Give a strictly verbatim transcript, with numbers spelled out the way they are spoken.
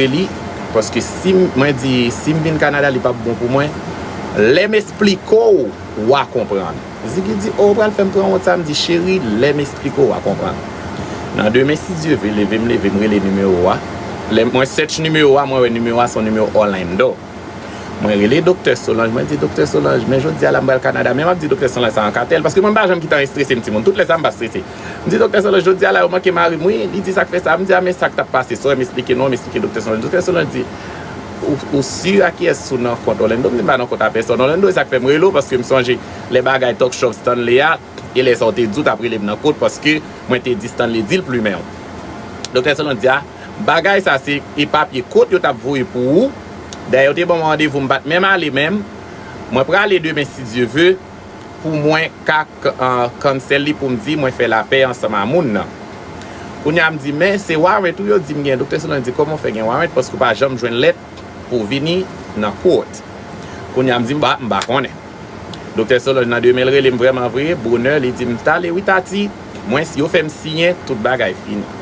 li, paske si m, mwen di, si m vin Kanada, li p ap bon pou mwen. Lè m esplike w, w a konprann. Ziggy di, oh, ou pral fè m pran wont sa? M di, cheri, lè m esplike w, w a konprann. Nan demen, si Dye vle, leve m leve, m rele nimewo a. Lè mwen search nimewo a, mwen wè nimewo a se yon nimewo Orlando. Mwen rele Doktè Solange, mwen di, Doktè Solange, men jodi a la m pral Kanada, men m ap di Doktè Solange sa an katèl, paske mwen m pa janm kite anyen strese m, timoun. Tout lè sa m pa strese. M di, Doktè Solange, jodi a la yo manke mari m, wi. Li di, sa k fè sa? M di, a men sa k t ap pase, sou wè m esplike non, m esplike Doktè Solange. Doktè Solange di, ou, ou si a kiyès ou nan kont Orlando? M di, m pa nan kont a pèsòn Orlando, e sa k fè m rele w, paske m sonje lè bagay Talk Show Stanley a, e lè sa w te di w t ap rele m nan kont, paske mwen te di Stanley di l plimen w. Doktè Solange di, a, bagay sa se e papye kot yo t ap voye pou ou. Dayè, yo te ban m randevou, m pa t menm ale menm. Mwen prale demen, si Dye vle, pou mwen ka k-, an, cancel li, pou m di mwen fè lapè ansanm a moun nan. Kounye a, m di, men se warrant tou yo di m gen. Doktè Solange di, kòman w fè gen warrant? Paske w pa janm jwenn lèt pou w vini nan court. Kounye a, m di, m pa, m pa konnen. Doktè Solange nan demen, l rele m vrèman vre, bonè, li di m, t ale wi, Tati. Mwen, yo fè m siyen, tout bagay fini.